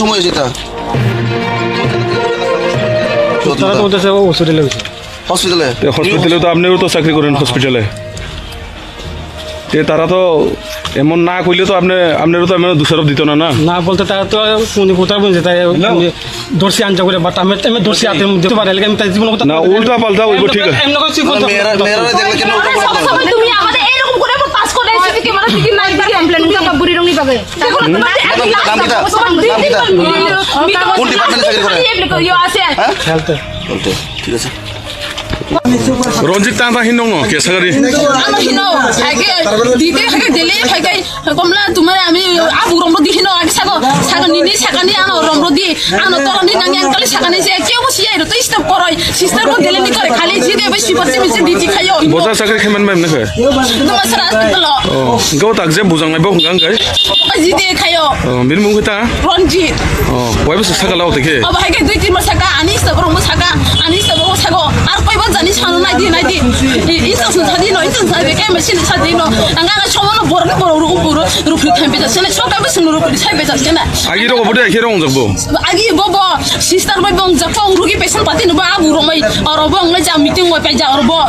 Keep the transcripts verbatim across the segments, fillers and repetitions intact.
সময় হয়েছে তা? তারা তো বলতেছে ও হসপিটালে হয়েছে। হসপিটালে? এ, হসপিটালে তো আপনিও তো চাকরি করেন হসপিটালে। তে তারা তো এমন না কইলে তো আপনি, আপনারও তো এমন দোষারোপ দিত না, না? না বলতে তারা তো উনি কোথাও বলছে, তাই আমি দর্শি আনজা করে, but আমি, আমি দর্শি আতে দিতে পারে, আমি তাই জীবন কথা না, উল্টা পাল্টা হইব, ঠিক আছে। এমনি করে চিকন মানে মেয়েরা, মেয়েরা দেখলে কেন উল্টা পাল্টা? সবসময় তুমি আমাদের এরকম করে পাস করে এসে কি মানে দিদি নাই দিদি কমপ্লেন উল্টা বুড়ি রঙি পাবে। দেখো না, তোমার যে এত নাম কিতা? তোমার দিদি নাম কিতা? কোন ডিপার্টমেন্টে চাকরি করে? ইয়ে আছে। হ্যাঁ? বলতে, ঠিক আছে। Ronjit tang tang hinno no, ke sagari. Ano hino, aige, dide, aige, dele, aige, komla, tumare ami, abu romro di hino, aige sago, sago nini, sakani, ano romro di, ano torani nangi, angkali sakani, je, keu bo siya, iro, to stop koroi, sister bo dele ni kore, khali, jide, bai, sibar, simi, je, didi, khayo, hino. Bosa sagari kheman bai, mne khe? Tuma sara, lo. Oh, go tak je, bujang nai, bo, hung, ang, gai. Jide, khayo. Oh, bini mung khe ta? Ronjit. Oh, wai bwswk saka lao tei khe? Obo hai khe dui tin bwswk saka, ani stop rok bwswk saka, ani stop rok bwswk saka. Ar koi ba jani sano nai di, nai di. I, i sa sun sa di no, i sun sa di, khe machine sa di no. Ang ang somo no borok ni borok ruk ruk ruk ruk thai beja sene, sok ka bwswk no ruk ruk thai beja sene. Agi rok obo de khe rong jak bo? Agi bo bo, sister bai bong jak bo, rugi patient pati no ba abu romai, oro bong le ja meeting bai pai ja oro bo.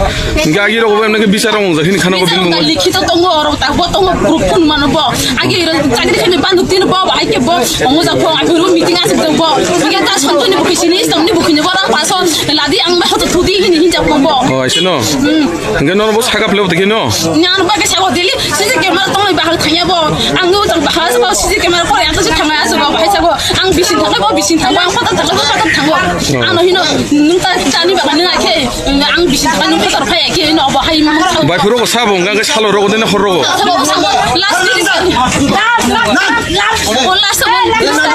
Hingke agi rok bo emne khe bichar rong jak hini khana ko bini mung. Likhito tongo, oro tak bo tongo, proof kun mano bo. Agi ro chakri khani banduk tin bo, ai ke bo, omo jak bo, ai ro meeting asuk jak bo. Hingke ta sontoni bo kisini, sontoni bo kini bo rang pason, ladi ang ba hoto thudi hini hinjak bo bo. Oh, aise no? Hmm. Hingke nono bo saka plebo tei khe no? Nyan ba ke sabo dili, sisi camera tongoi bahal thanya bo. Ang no tak bahal sabo, sisi camera kore ato si thangma asuk bo, bahai sabo. Ang bisin thangma bo, bisin thangma, ang pata thangma bo, pata thangma. Oh. Ano hino, nung ta tani ba nung ai khe. Ang bisi thani bwsar phai khe no bo hai ma. Bai phuru ko sabo, hwnka khe salo rogo, dene hor rogo. Sabo, sabo, last ni. Last, last, last. Oh, last, last.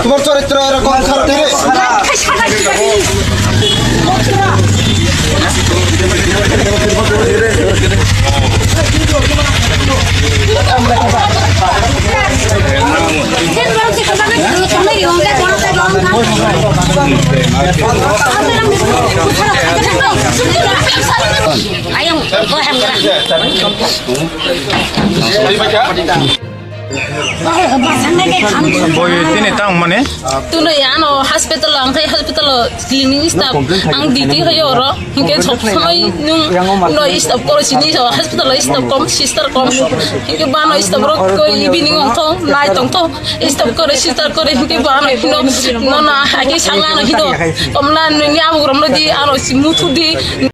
তোমার চরিত্র এরকম খারাপ রে। Ayang, go ham. Boi tini tang mane? Tuno ya ano hospital ang khai hospital cleaning staff ang diti hoyo oro. Hingke sob somoi nung no staff koro sini so hospital staff kom, sister kom. Hingke bano staff rok ko evening ong thong, night ong thong. Staff koro, sister koro hingke bano hino no na hake sanga no hino. Komla ni abu rom no di ano si mutu di.